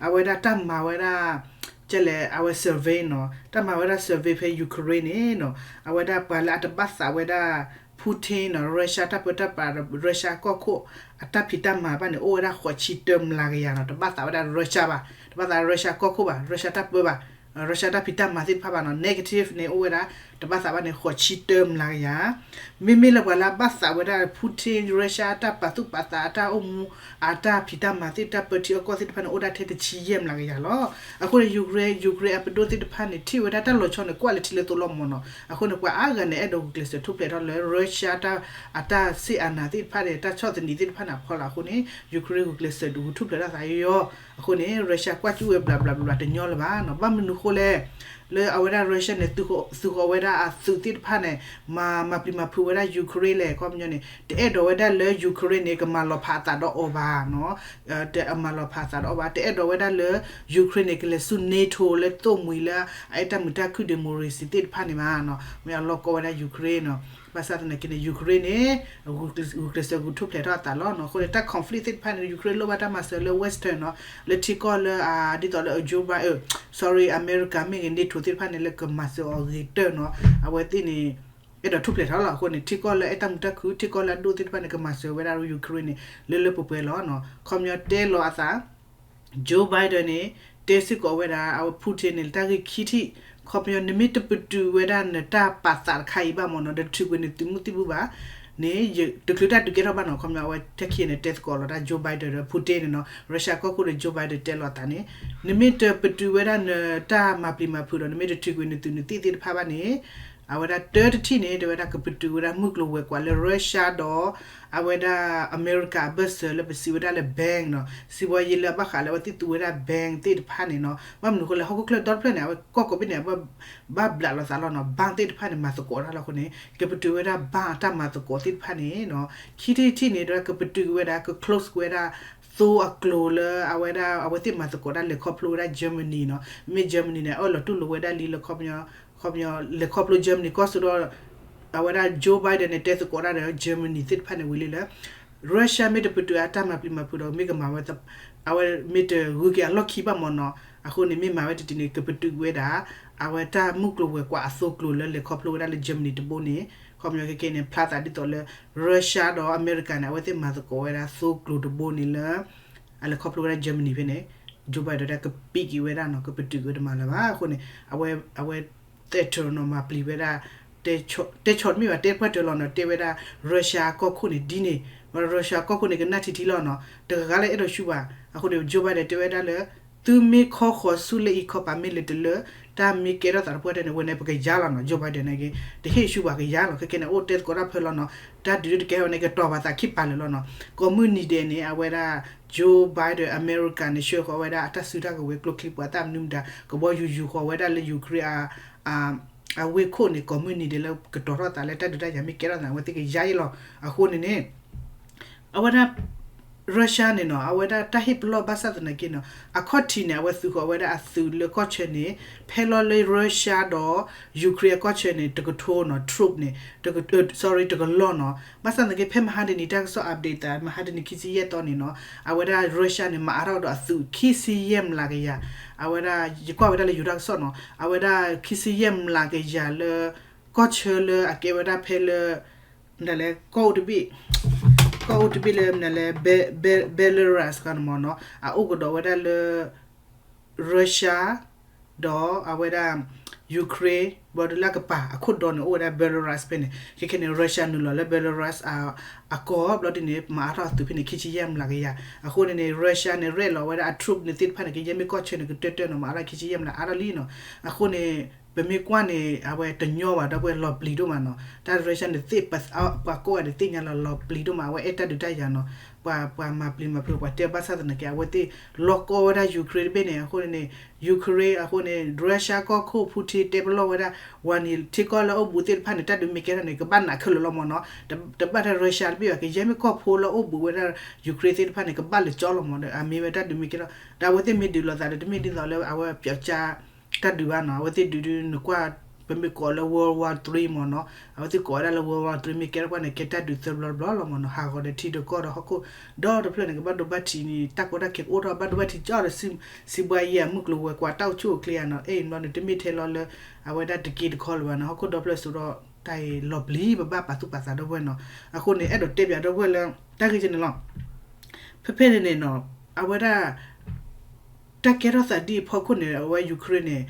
အဝဲဒၣ်တၢ်မၤဝဲဒၣ် ကဲလဲၣ် အဝဲ survey နီၤ, တၢ်မၤဝဲဒၣ် survey ဖဲ Ukraine န့ၣ်နီၤ, အဝဲဒၣ်ပှၤလၢအတဘၣ်သးဝဲဒၣ် Putin နီၤ, Russia တၢ်ပၢတၢ်ပြး Russia ကီၢ်ခိၣ် အတၢ်ဖံးတၢ်မၤဘၣ်န့ၣ် အိၣ်ဝဲဒၣ်ဃိးဆံတၢမျးကယၤနီၤ, တဘၣ်သးဝဲဒၣ် Russia ဘၣ်, တဘၣ်သး Russia ကီၢ်ခိၣ်ဘၣ်, Russia တၢ်ပၢဘၣ်, Russia တၢ်ဖံးတၢ်မၤသ့ၣ်တဖၣ်ဘၣ်နီၤ, negative န့ၣ် အိၣ်ဝဲဒၣ် တဘၣ်သးဘၣ်န့ၣ် ဃိးဆံတၢမျးကယၤ မ့မ့ၢ်လၢပှၤလၢအဘၣ်သးဝဲဒၣ် Putin Russia အတၢ်ပာ်သူၣ်ပာ်သး အတၢ်အိၣ်မူ အတၢ်ဖံးတၢ်မၤသ့ၣ်တဖၣ် တၢ်ပၢထံအကီၢ်သ့ၣ်တဖၣ်န့ၣ် အိၣ်ဒၣ်ထဲတဆံယဲၢ်မျးကယၤလီၤ. အဃိန့ၣ် Ukraine Ukraine အပဒိၣ်သ့ၣ်တဖၣ်န့ၣ် ထံၣ်ဝဲဒၣ်တၢ်လီၤဆီန့ၣ် ကွၢ်လၢထံလၢသိးလီၤမ့ၢ်နီၤ. အဃိန့ၣ် ပှၤအါဂၤန့ၣ် အဲၣ်ဒိးဂုာ်ကျဲးစၢးထူၣ်ဖျဲးထီၣ်လၢ Russia တၢ် အတၢ်စ့ၣ်အနၤသ့ၣ်တဖၣ်န့ၣ် တၢ်ဆီၣ်သနံးသ့ၣ်တဖၣ်န့ၣ် အဖီလာ်အဃိန့ၣ် Ukraine ဂုာ်ကျဲးစၢးဒုးထူၣ်ဖျဲးထီၣ်သးယီၤ. အဃိန့ၣ် Russia ကွၢ်ကၠူၣ်ဝဲဘျးဘျးဘျးဘျးတညီလၢၤဘၣ်နီၤ. ဘၣ်မနုၤဃိလဲၣ် လၢအဝဲဒၣ် Russia န့ၣ် သုးဃီၤဝဲဒၣ်အသုးသ့ၣ်တဖၣ်န့ၣ် မၤ မၤပျံၤမၤဖုးဝဲဒၣ် Ukraine လဲၣ်. ခီပညီန့ၣ် တအဲၣ်ဒိးဝဲဒၣ်လၢ Ukraine န့ၣ် ကမၤလီၤဖးအသးဒီးအီၤဘၣ်နီၤ. တမၤလီၤဖးအသးဒီးအီၤဘၣ်, တအဲၣ်ဒိးဝဲဒၣ်လၢ Ukraine န့ၣ် ကလဲၤဆူ NATO လၢသိၣ်မှံၤလၢ အအဲၣ်တၢ်မုာ်တၢ်ခုၣ် democracy သ့ၣ်တဖၣ်န့ၣ်ဘၣ်နီၤ. မ့ၢ်အလီၤကီဝဲဒၣ် Ukraine နီၤ. ဘၣ်ဆၣ်သနာ်က့န့ၣ် Ukraine န့ၣ် ဂုာ်ကျဲးစၢးဂုာ်ထူၣ်ဖျဲးထီၣ်အသးလီၤနီၤ. အဃိန့ၣ် တၢ် conflict သ့ၣ်တဖၣ်န့ၣ် Ukraine လိၣ်ဘၣ်တၢ်မၤစၢၤလၢ Western နီၤ, လၢထံကီၢ်လၢ ဒ်သိးလၢ Joe Biden, sorry, အမဲရကၤမ့ၢ်ဂ့ၤ NATO သ့ၣ်တဖၣ်န့ၣ် လၢကမၤစၢၤအီၤဂ့ၤတၢၢ်နီၤ. အဝဲသ့ၣ်န့ၣ် အဲၣ်ဒိးထူၣ်ဖျဲးထီၣ်လီၤ. အဃိန့ၣ် ထံကီၢ်လၢအဲၣ်တၢ်မုာ်တၢ်ခုၣ် ထံကီၢ်လၢအဒိၣ်သ့ၣ်တဖၣ်န့ၣ် ကမၤစၢၤဝဲဒၣ် Ukraine န့ၣ် လၢလၢပှဲၤပှဲၤလီၤနီၤ. ခီပညီတဲလီၤအသး Joe Biden န့ၣ် တဲစ့ၢ်ကီးဝဲဒၣ် အဝဲ Putin န့ၣ် တၢ်ဂ့ၢ်ခံထံၣ်, ခီပညီ နမ့ၢ်တပတုာ်ဝဲဒၣ်နတၢ်ပာ်သးတခါအံၤဘၣ်မ့ၢ်နီၤ, ဒီးထုးကွံာ်နသုးမုၢ်သံၣ်ဘိဘၣ်န့ၣ် တချုးတၢ်ဒုးကဲထီၣ်ဘၣ်နီၤ. ခီပညီ အဝဲထဲခံန့ၣ် တဲသကိးလီၤတၢ် Joe Biden ဒီး Putin န့ၣ်နီၤ, Russia ကီၢ်ခိၣ်ဒီး Joe Biden တဲလီၤအသးန့ၣ် နမ့ၢ်တပတုာ်ဝဲဒၣ်နတၢ်မၤပျံၤမၤဖုးဒီး နမ့ၢ်တထုးကွံာ်နသုးနသံၣ်သ့ၣ်တဖၣ်ဘၣ်န့ၣ် အဝဲဒၣ်တၢတထံၣ်န့ၣ် တဲဝဲဒၣ်ကပတုာ်ဝဲဒၣ်မုၢ်ကျိၤဝဲၤကွာ်လၢ Russia ဒီး အဝဲဒၣ်အမဲရကၤအဘၢၣ်စၢၤလၢပစံးဝဲဒၣ်လၢ bank နီၤ, စံးဘီယ့လၢအဘၣ်ဃးလၢအဝဲသ့ၣ်သူဝဲဒၣ် bank သ့ၣ်တဖၣ်န့ၣ်နီၤ. ဘၣ်မနုၤအဃိလဲၣ် ဟီၣ်ခိၣ်ချၢဒီတဖျၢၣ်န့ၣ် အဝဲကီၢ်ကိးဘ့ၣ်န့ၣ် ဘၣ်ဘျးလိာ်သးလီၤနီၤ, bank သ့ၣ်တဖၣ်န့ၣ် မၤသကိးတၢ်လီၤ. အဃိန့ၣ် ကပတုာ်ဝဲဒၣ် bank အတၢ်မၤသကိးသ့ၣ်တဖၣ်န့ၣ်နီၤ. ခံထံၣ်တထံၣ်န့ၣ် တဲဝဲဒၣ်ကပတုာ်ဝဲဒၣ် က close ဝဲဒၣ် သိအကျိၤလၢအဝဲဒၣ် အဝဲသ့ၣ်မၤသကိးတၢ်လဲၤခီဖျိဝဲဒၣ် Germany နီၤ. မ့ၢ် Germany န့ၣ် အအၢၣ်လီၤတူၢ်လိာ်ဝဲဒၣ်လံလၢခီပညီ ခီပညီ လဲၤခီဖျိ Germany ကီၢ်စ့ၢ်ဒီး အဝဲဒၣ် Joe Biden န့ၣ် တဲသကိးတၢ်ဒီး Germany သ့ၣ်တဖၣ်န့ၣ်ဝံၤလံလၢ Russia မ့ၢ်တပတုာ်အတၢ်မၤပျံၤမၤဖုးဒီး မ့ၢ်ကမၤဝဲ အဝဲမ့ၢ်တဂုၤက့ၤအလီၢ်ခံဘၣ်မ့ၢ်နီၤ. အဃိန့ၣ် မ့ၢ်မၤဝဲတထံၣ်န့ၣ် ကပတုာ်ဝဲဒၣ် အဝဲတၢ်မုၢ်ကျိၤဝဲၤကွာ်အသိကျိၤလၢလဲၤခီဖျိဝဲဒၣ်လၢ Germany တဘိန့ၣ် ခီပညီခဲကဲန့ၣ် ဖျါသးဒ်သိးလၢ Russia ဒီးအမဲရကၤန့ၣ် အဝဲသ့ၣ်မၤသကိးဝဲဒၣ်သိကျိၤတဘိန့ၣ်လၢ အလဲၤခီဖျိဝဲဒၣ် Germany ဖဲန့ၣ် Joe Biden ဒၣ်ကပံးက့ၤဝဲဒၣ်နီၤ, ကပတုာ်က့ၤဝဲတမၤလၢၤဘၣ်. အဃိန့ၣ် အဝဲ အဝဲ သဲးထီၣ်နီၤ မၤပျံၤဝဲဒၣ် တဲဆီၣ်တမ့ၢ်ဘၣ် တဲပှၢ်တၢၢ်လီၤနီၤ, တဲဝဲဒၣ် Russia ကီၢ်ခိၣ်န့ၣ်ဒ်န့ၣ် Russia ကီၢ်ခိၣ်န့ၣ် ကနၣ်ထံထံလီၤနီၤ, တဂၤလၢအဲၣ်ဒိးဆူဘၣ်. အဃိန့ၣ် Joe Biden တဲဝဲဒၣ်လၢ သုမ့ၢ်ခီဃီၤဆူလၢအံၤခီပၤမ့ၢ်လဲၤတလၢ တၢ်မ့ၢ်ကဲထီၣ်သးတပှၢ်တၢၢ်န့ၣ် ဝဲန့ၣ် ပကယါလီၤနီၤ. Joe Biden န့ၣ်က့ တဟ့ၣ်ဆူဘၣ် ကယါလီၤ. ခဲကဲန့ၣ် အိၣ်တဲသကိးတၢ်ဖဲလီၤနီၤ, တၢ်ဒုးတကဲဝဲန့ၣ် ကတီၤပာ်သးခံပာ်လၢာ်လီၤနီၤ. ကိးမုၢ်နံၤဒဲးန့ၣ် အဝဲဒၣ် Joe Biden အမဲရကၤန့ၣ် ဆှၢဃီၤဝဲဒၣ်အတၢ်စုတၢ်ကဝဲၤကျိချံမျိာ်သၣ်မနုၤမတၤ ကဘီယူၤယူၤဃီၤဝဲဒၣ်လၢ Ukraine အဝ့ၢ်ခိၣ်န့ၣ် ကိးမုၢ်နံၤဒဲးလၢကတီၤထီၣ်သးလၢတၢ်ဒုးတၢ်ယၤမ့ၢ်ကဲထီၣ်သး အဝဲသ့ၣ်ကယါအံၤလီၤ. အဃိန့ၣ်န့ၣ် အဝဲဒၣ် Russia န့ၣ်နီၤ အဝဲဒၣ်တၢ်ဟ့ၣ်ပလီၢ်ဘၣ်ဆၣ်သနာ်က့နီၤ အခီၣ်ထံးန့ၣ် အဝဲသုးဃီၤဝဲဒၣ်အသုးလၢကီၢ်ဆၢန့ၣ် ဖဲလီၤလၢ Russia ဒီး Ukraine အကီၢ်ဆၢန့ၣ် တကထိနီၤ troop န့ၣ် တက sorry တကလီၢ်နီၤ. ဘၣ်ဆၣ်သနာ်က့ ဖဲမဟါတနံၤတၢ်ကစီၣ် update သး မဟါတနံၤခံဆံယဲၢ်သီန့ၣ်နီၤ အဝဲဒၣ် Russia န့ၣ် မၤအါထီၣ်ဒီးအသုးခံဆံယဲၢ်မျးကယၤ အဝဲဒၣ် ယကွၢ်ဝဲဒၣ်လၢယိၤတၢ်ကစီၣ်နီၤ အဝဲဒၣ်ခံဆံယဲၢ်မျးကယၤလၢ ကီၢ်ဆၢလၢအကဲဝဲဒၣ်ဖဲလၢ မနုၤလဲၣ် ကီၢ်အိၣ်တဘ့ၣ် ကီၢ်အိၣ်တဘ့ၣ်လၢမနုၤလဲၣ် Be- Be- Belarus ခီန့ၣ်မ့ၢ်နီၤ အအိၣ်ကဒီးဝဲဒၣ်လၢ Russia ဒီးအဝဲဒၣ် Ukraine ဘျီဒုးလၢကပၤအခိၣ်ဒီန့ၣ် အိၣ်ဝဲဒၣ် Belarus ဖဲန့ၣ် ခဲခဲန့ၣ် Russia နုာ်လီၤလၢ Belarus အကီၢ်ဘျီဒုးန့ၣ် မၤအါထီၣ်အသုးဖဲန့ၣ် ခံဆံယဲၢ်မျးကယၤ အဃိန့ၣ်န့ၣ် Russia န့ၣ် ရဲၣ်လီၤဝဲဒၣ်အ troop န့ၣ်သ့ၣ်တဖၣ်န့ၣ် ကယဲၢ်မ့ၢ်ကီၢ်ဆၢန့ၣ် ကတၢၢ်တၢၢ်နီၤ မၤအါထီၣ်ခံဆံယဲၢ်မျးအါထီၣ်လံနီၤ အဃိန့ၣ် ပမ့ၢ်ကွၢ်န့ၣ် အဝဲတညီဘၣ်ဒီပုၢ်ဝဲၢ်လီၤပျံၤဒိၣ်မးနီၤ တၢ် Russia န့ၣ်သ့ၣ် ပှၤကိးဂၤဒဲးသ့ၣ်ညါလီၤလီၤပျံၤဒိၣ်မး အဝဲအဲၣ်တၢ်ဒုးတၢ်ယၤနီၤ ပှၤ ပှၤမၤပျံၤမၤဖုး ပှၤတဲဘၣ်ဆၣ်သနာ်က့ အဝဲသ့ၣ်လီၤကီဝဲဒၣ် Ukraine တဘ့ၣ်န့ၣ် အဃိန့ၣ်န့ၣ် Ukraine အဃိန့ၣ် Russia ကီၢ်ခိၣ် Putin တဲပလီၢ်ဝဲဒၣ် ဝၤန့ၣ် ထံကီၢ်လၢအိၣ်ဘူးသ့ၣ်တဖၣ်န့ၣ် တၢ်ဒုးမ့ၢ်ကဲထီၣ်န့ၣ် ကဘၣ်နးခဲလၢာ်လီၤမ့ၢ်နီၤ တဘၣ်ထဲ Russia တဘ့ၣ်ဘၣ် ကယဲၢ်မ့ၢ်ကီၢ်ဖိလၢအိၣ်ဘူးဝဲဒၣ် Ukraine သ့ၣ်တဖၣ်န့ၣ် ကဘၣ်လၢကၠီလီၤမ့ၢ်ဒီး အမ့ၢ်ဝဲတၢ်ဒုးမ့ၢ်ကဲထီၣ် ဒီးအဝဲသ့ၣ်မ့ၢ်ဒုးလိာ်သးဒီး တမ့ၢ်ဒ်သိးလၢအဝဲ ပျီကၠါ တၢ်ဒုးဘၣ်နီၤ အဝဲသ့ၣ်ဒုးဒုးနကွၢ် ပမ့ၢ်ကိးလၢ World War Three မ့ၢ်နီၤ အဝဲသ့ၣ်ကိးဝဲဒၣ်လၢ World War Three မ့ၢ်ကဲထီၣ်ပှၢ်န့ၣ် ကဲတၢ်ဒုးသၢဘျီတဘျီလီၤမ့ၢ်နီၤ ဟးဂီၤဒီးထံဒီးကီၢ်ဒီးဟီၣ်ခိၣ် ဒီတဖျၢၣ်န့ၣ် ကဘၣ်ဒိဘၣ်ထံးန့ၣ် တၢ်ကီတၢ်ခဲကအိၣ်ထီၣ်ဘၣ်ဒိဘၣ်ထံးကၠီဒီး စံးဘှါယဲၢ်အမုၢ်ကျိၤဝဲၤကွာ်တၢ်အိၣ်ဆူၣ်အိၣ်ချ့ဧါနီၤ အဲၣ်ဘျီန့ၣ် တမ့ၢ်ထဲလီၤလၢ အဝဲဒၣ်တက့တခီလၢၤဘၣ်နီၤ ဟီၣ်ခိၣ်ဒီဖျၢၣ်စိဒီး တၢ်အံၤလီၤပျံၤ ပဘၣ်ပာ်သူၣ်ပာ်သးဒီပုၢ်ဝဲၢ်နီၤ အဃိန့ၣ် အဲၣ်ဒိးတဲပၠးဒီပုၢ်ဝဲၢ်လၢ တၢ်ဂ့ၢ်ကဲန့ၣ်လီၤ ဖဲဖဲန့ၣ်န့ၣ်နီၤ အဝဲဒၣ် တၢ်ကဲထီၣ်သးဒ်အံၤအဖီခိၣ်န့ၣ် အဝဲ Ukraine န့ၣ်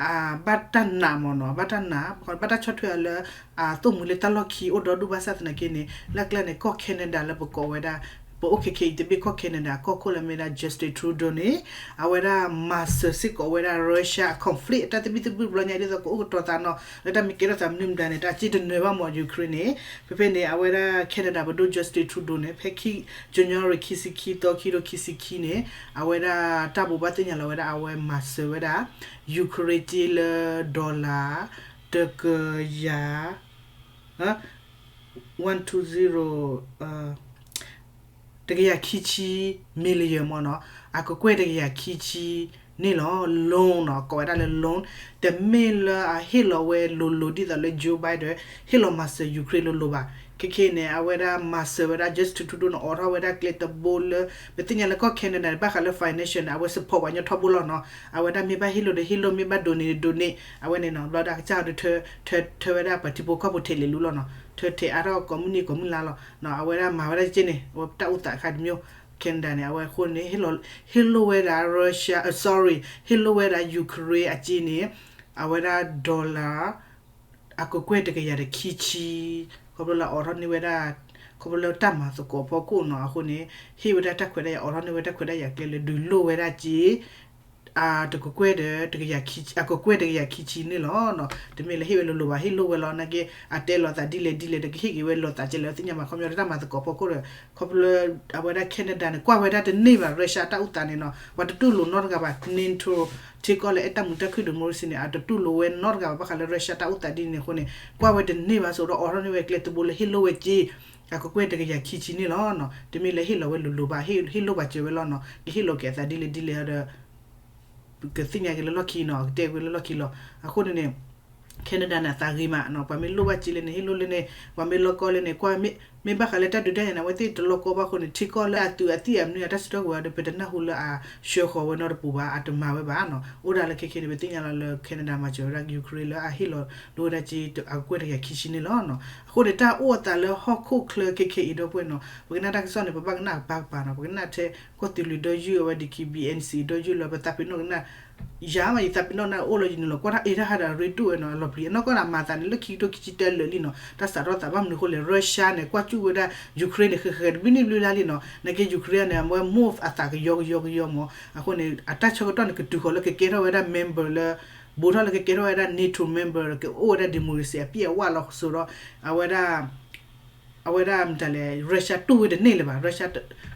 အဘၣ်တၢ်နာ်မ့ၢ်နီၤ ဘၣ်တၢ်နာ် ဘၣ်တၢ်ဆီၣ်ထွဲအီၤလၢ အသိၣ်မှံၤလၢတၢ်လီၢ်ခံအိၣ်ဒီဒူၣ်ဘၣ်ဆၣ်သနာ်က့န့ၣ် လၢကျါန့ၣ် ကီၢ် Canada လၢပကိးဝဲဒၣ် ပအိၣ်ခဲခဲအံၤတဘ့ၣ်ကီၢ် Canada အကီၢ်ခိၣ်လၢမ့ၢ်ဒၣ် Justin Trudeau န့ၣ် အဝဲဒၣ်မၤစၢၤစ့ၢ်ကီးဝဲဒၣ် Russia အ conflict အတၢ်သဘံၣ်သဘုၣ်ဘျီညါဒ်သိးကအိၣ်ကတီၤသးနီၤ လၢတၢ်မ့ၢ်ကဲထီၣ်သးမနုၤမတၤန့ၣ် တၢ်စ့တနၢၤဘၣ်မ့ၢ် Ukraine န့ၣ် ဖဲဖဲန့ၣ် အဝဲဒၣ် Canada ပဒိၣ် Justin Trudeau န့ၣ် ဖဲခံ January ခံဆံခံသီ ခံကထိခံဆံခံန့ၣ် အဝဲဒၣ်တၢ်ဘိးဘၣ်သ့ၣ်ညါလီၤဝဲဒၣ် အဝဲမၤစၢၤဝဲဒၣ် Ukraine က့လၢ dollar တကယၤ one two zero တကယၤခံဆံ million မ့ၢ်နီၤ အကကွဲၢ်တကယၤခံဆံန့ၣ်လီၤ loan နီၤ ကိးဝဲဒၣ်လၢ loan တမ့ၢ်လၢအဟ့ၣ်လီၤဝဲလိၤလိၤဒ်သိးလၢ Joe Biden ဟ့ၣ်လီၤမၤစၢၤ Ukraine လိၤလိၤဘၣ် ခဲခဲန့ၣ် အဝဲဒၣ်မၤစၢၤဝဲဒၣ် Justin Trudeau န့ၣ် အိးထီၣ်ဝဲဒၣ်ကျဲတဘိလၢ ပသ့ၣ်ညါလၢကီၢ် Canada န့ၣ် ဘၣ်ဃးလၢ financial န့ၣ် အဝဲ support ပှၤညီထီဘိလီၤနီၤ အဝဲဒၣ်မ့ၢ်ဘၣ်ဟ့ၣ်လိၤဒီးဟ့ၣ်လိၤ မ့ၢ်ဘၣ်ဒိးန့ၢ်ဒီးဒိးန့ၢ် အဝဲန့ၣ်နီၤ ဘျီဒၣ်ကစၢ်အီၤဒုး ထၢဝဲဒၣ်ပှၤထံဖိကီၢ်ဖိထဲလဲၣ်လူလီၤနီၤ ထၢထဲအါထီၣ်ကိးမုၢ်နံၤကိးမုၢ်လါလီၤ အဝဲဒၣ်မၤဝဲဒၣ်က့န့ၣ် အဝဲတၢ်အိၣ်သးအခါတမျိုး Canada န့ၣ် အဝဲအဃိန့ၣ် ဟ့ၣ်လိာ်ဝဲဒၣ် Russia sorry ဟ့ၣ်လိာ်ဝဲဒၣ် Ukraine အက့န့ၣ် အဝဲဒၣ် dollar အကကွဲၢ်တကယၤဒီးခံဆံ ခီဖျိလၢအိးထီၣ်န့ၢ်ဝဲဒၣ် ခီဖျိလၢတၢ်မၤသကိးအဖီခိၣ်နီၤ အဃိန့ၣ် ဟ့ၣ်ဝဲဒၣ်တၢ်ခွဲးတၢ်ယာ် အိးထီၣ်န့ၢ်ဝဲတၢ်ခွဲးတၢ်ယာ်ကျဲလၢဒုးလိၢ်ဝဲဒၣ်က့ တကကွဲၢ်ဒီး အကကွဲၢ်တကယၤခံဆံန့ၣ်လီၤ. တမ့ၢ်လၢဟ့ၣ်ဝဲလိၤလိၤဘၣ် ဟ့ၣ်လိၢ်ဝဲလီၤ နာ်က့ အတဲလိာ်သးဒ်လဲၣ်ဒ်လဲၣ်ဒီး ကဟ့ၣ်က့ၤဝဲလိာ်သးကဲလၢသ့ၣ်ညါဘၣ် ခီပညီတၢ်မၤသကိးဖီခိၣ်ဒီး ခီဖျိလၢ အဝဲဒၣ် Canada န့ၣ် ကွၢ်ဝဲဒၣ်တန့ၢ်ဘၣ် Russia တၢ်အိၣ်သးန့ၣ်နီၤ ပှၤတတူၢ်လိာ်နီတဂၤဘၣ် NATO ထံကီၢ်လၢအဲၣ်တၢ်မုာ်တၢ်ခုၣ်ဒီး Morrison န့ၣ် အတတူၢ်လိာ်ဝဲနီတဂၤဘၣ် ဘၣ်ဃးလၢ Russia တၢ်အိၣ်သးဒ်န့ၣ်အဃိန့ၣ် ကွၢ်ဝဲတန့ၢ်ဘၣ်ဆိဒီး အိးထီၣ်န့ၢ်ဝဲကျဲတဘိလၢဟ့ၣ်လိၢ်ဝဲက့ အကကွဲၢ်တကယၤခံဆံန့ၣ်လီၤ. တမ့ၢ်လၢဟ့ၣ်လီၤဝဲလိၤလိၤဘၣ် ဟ့ၣ်လိၢ်ဘၣ်စၢၤဝဲလီၤနီၤ ကဟ့ၣ်လီၤက့ၤအသးဒ်လဲၣ်ဒ်လဲၣ်ဒီး ကသ့ၣ်ညါက့ၤလၢလီၢ်ခံနီၤ ကတဲက့ၤလၢလီၢ်ခံလီၤ. အဃိန့ၣ်န့ၣ် Canada န့ၣ် အသးဂ့ၤမးနီၤ ပှၤမ့ၢ်လိၢ်ဘၣ်စ့လဲၣ်န့ၣ် ဟ့ၣ်လိၢ်လဲၣ်န့ၣ် ပှၤမ့ၢ်လီၢ်ကီလဲၣ်န့ၣ် ကွၢ် မ့ၢ်ဘၣ်ဃးလၢတၢ်ဒုးတၢ်ယၤန့ၣ် အဝဲသ့ၣ်တလီၢ်ကီဘၣ်အဃိန့ၣ် ထံကီၢ်လၢအသုးအသံၣ်အမနုၤအတၢ်စံးထီၣ်ကွံာ်ဝဲဒီး ပတနၢ်ဟူလၢအဆှၢဃီၤဝဲနီတပူၤဘၣ် အတမၤဝဲဘၣ်နီၤ အိၣ်ဒၣ်လၢခဲခဲန့ၣ် ပသ့ၣ်ညါလီၤလၢ Canada မၤစၢၤဝဲဒၣ် Ukraine လၢအဟ့ၣ်လီၤလိၢ်ဝဲဒၣ်က့ အကကွဲၢ်တကယၤခံဆံန့ၣ်လီၤ. အဃိန့ၣ် တၢ်အိၣ်အသးလၢဟီၣ်ခိၣ်ချၢခဲခဲအံၤဒီပုၢ်ဝဲၢ်နီၤ ပကနၣ်တၢ်ကစီၣ်န့ၣ် ပဘၣ်ကနၣ်ကပၤကပၤနီၤ ပကနၣ်ထဲကီၢ်သူလ့ၤဒီယုၢ်အဝဲ D K B N C ဒီယုၢ်လၢပသးပ့ၤနီၣ်ကနၣ် ယၤမး ယသးပ့ၤနီၣ်ကနၣ်အိၣ်လီၤ ယနုာ်လီၤကွၢ်တၢ်အ့တၢ်ဟးဒီးရ့ဒိၣ်ဝဲနီၤ အလီၤပျံၤ အနီၢ်ကီၢ်န့ၣ် အမၤသးန့ၣ် လၢခံကထိခံဆံတၢလၢာ်လံနီၤ တၢ်စးထီၣ်သးဘၣ်မနုၤအဃိလဲၣ် Russia န့ၣ် ကွၢ်စူၣ်ဝဲဒၣ် Ukraine န့ၣ် ဃဲၤဃဲၤတဘျုးနံၣ်ဘျုးလါလံနီၤ နာ်က့ Ukraine န့ၣ် အဝဲ move အသးကယီကယီကယီမး အဃိန့ၣ် အတၢ်ဆၢကတီၢ်န့ၣ် ကတုၤဃီၤလၢကကဲထီၣ်ဝဲဒၣ် member လၢ ဘူးထီၣ်လၢကကဲထီၣ်ဝဲဒၣ် NATO member ကအိၣ်ဝဲဒၣ် democracy အပြည့်အဝလီၤစိဒီး အဝဲဒၣ် အဝဲဒၣ်မတၤလဲၣ် Russia တူၢ်ဝဲတန့ၢ်လၢၤဘၣ် Russia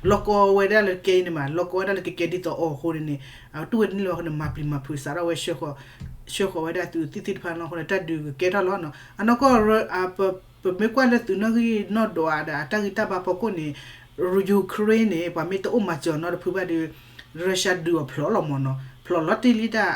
လီၢ်ကီဝဲဒၣ်လၢကဲအံၤန့ၣ်မး လီၢ်ကီဝဲဒၣ်လၢကကဲဒ်သိးအီၤအဃိန့ၣ်န့ၣ် အတူၢ်ဝဲတန့ၢ်လၢၤဘၣ်အဃိန့ၣ် မၤပျံၤမၤဖုး စးထီၣ်ဝဲ ဆှၢဃီၤဝဲဒၣ်သုးသံၣ်သ့ၣ်တဖၣ်လီၤအဃိန့ၣ် တၢ်ဒုးကကဲထီၣ်လီၤနီၤ အနီၢ်ကီၢ် ပမ့ၢ်ကွၢ်လၢသုးနီၣ်ဂံၢ်နီၣ်ဒွးဒီးအတၢ်ဂံၢ်တၢ်ဘါဖီခိၣ်န့ၣ် Ukraine န့ၣ် ပှၤမ့ၢ်တအိၣ်မၤစၢၤအီၤနီတဖုဘၣ်ဒီး Russia ဒုးအီၤဖျိးလီၤမ့ၢ်နီၤ, ဖျိးလီၤတ့ၢ်လံတၢ်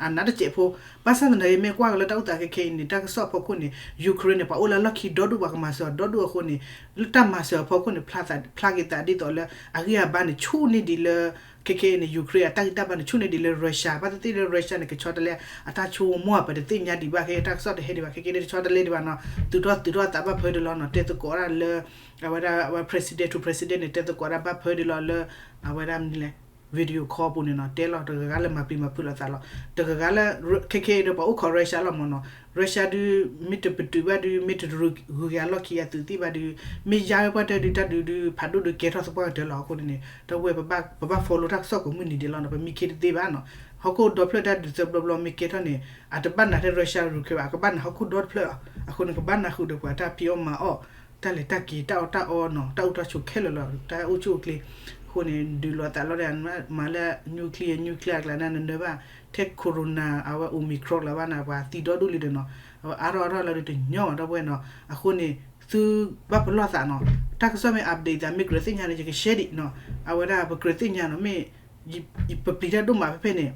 အနးတစဲးဖိ, ဘၣ်ဆၣ်သနာ်က့မ့ၢ်ကွၢ်က့ၤလၢတၢ်အိၣ်သးခဲခဲအံၤန့ၣ် တၢ်ကစီၣ်အဖီခိၣ်န့ၣ် Ukraine န့ၣ် ပှၤအိၣ်လၢအလီၢ်ခံဒီဒူၣ် ပှၤကမၤစၢၤအီၤဒီဒူၣ်အဃိန့ၣ် လၢတၢ်မၤစၢၤအဖီခိၣ်န့ၣ် ဖျါက့ၤသးဒ်သိးလၢ အဂံၢ်အဘါန့ၣ် ဆူၣ်န့ၢ်ဒံးလၢ ခဲခဲအံၤန့ၣ် Ukraine အတၢ်ဂံၢ်တၢ်ဘါန့ၣ် ဆူၣ်န့ၢ်ဒံးလၢ Russia ဘၣ်သ့ၣ်သ့ၣ်လၢ Russia န့ၣ် ကဆီတလဲအတၢ်ဆိကမိၣ် ပတသ့ၣ်ညါဒံးဘၣ်ခဲ တၢ်ကစီၣ်တဟဲဒံးဘၣ် ခဲခဲန့ၣ် တဆီတလဲဒံးဘၣ်နီၤ, သူၣ်ထီၣ်သူၣ်ထီၣ်အသးဘၣ်ဖၢဒံးလီၤနီၤ, တဲသကိးဒၣ်လၢ အဝဲဒၣ် အဝဲ president to president န့ၣ် တဲသကိးဒၣ်ဘၣ်ဖၢဒံးလီၤလၢ အဝဲဒၣ်မနုၤလဲၣ် video call ပူၤန့ၣ်နီၤ, တဲလီၤတဂၤဂၤလၢမၤပျံၤမၤဖုးလိာ်သးလီၤ, တဂၤဂၤလၢ ခဲခဲအံၤဒီးပှၤအိၣ်ခိး Russia လီၤမ့ၢ်နီၤ, Russia ဒုး မ့ၢ်တပတုာ်ဘၣ်ဒုး မ့ၢ်တဂုၤက့ၤအလီၢ်ခံအသုးသံၣ်ဘၣ်ဒုး မ့ၢ်ယါဝဲပှၢ်တၢၢ်ဒုး တၢ်ဒုးဒုး ဖးဒိၣ်ဒုးကဲထီၣ်သပှၢ်ကတၢၢ်လီၤ. အဃိန့ၣ်န့ၣ် တဝဲပဘၣ် ပဘၣ် follow တၢ်ကစီၣ်ကိးမုၢ်နံၤဒဲးလီၤနီၤ, ပမံခ့တသ့ဘၣ်နီၤ, ဟီၣ်ခိၣ်ဒီဖျၢၣ်တၢ်ဒုးသၢဘျီဘျီမ့ၢ်ကဲထီၣ်န့ၣ် အတဘၣ်နၤထဲ Russia ရူၢ်ခဲဘၣ် အကဘၣ်နၤဟီၣ်ခိၣ်ဒီတဖျၢၣ်လီၤ. အဃိန့ၣ် ကဘၣ်နၤဃုာ်ဒီးပှၤတၢ်ဖံးအီၣ်မၤအီၣ် တၢ်လဲၤတၢ်က့ၤ တၢ်အီၣ်တၢ်အီနီၤ, တၢ်အိၣ်တၢ်ဆိးခဲလၢာ်လီၤ, တၢ်အိၣ်ဆူၣ်အိၣ်ချ့, အဃိန့ၣ် ဒုးလိာ်သးလီၤဒီး မၤလၢ nuclear nuclear အကျါန့ၣ် နနၢဘၣ် ထဲ corona အဝဲ Omicron လၢၤဘၣ်န့ၣ် ပှၤသံဒီဒူၣ်လံဒီးနီၤ, အဝဲအါထီၣ်အါထီၣ်လၢဒုးတညီဘၣ်ဒီပုၢ်ဝဲၢ်နီၤ, အဃိန့ၣ် သုဘၣ်ပလီၢ်သးနီၤ, တၢ်ကစီၣ်မ့ၢ် update သးမ့ၢ်ကြၢးသ့ၣ်ညါန့ၣ် ယက share ဒံးနီၤ, အဝဲဒၣ်ပကြၢးသ့ၣ်ညါနီၤ, မ့ၢ် ပပျံၤတၢ်ဒိၣ်မးဖဲဖဲန့ၣ်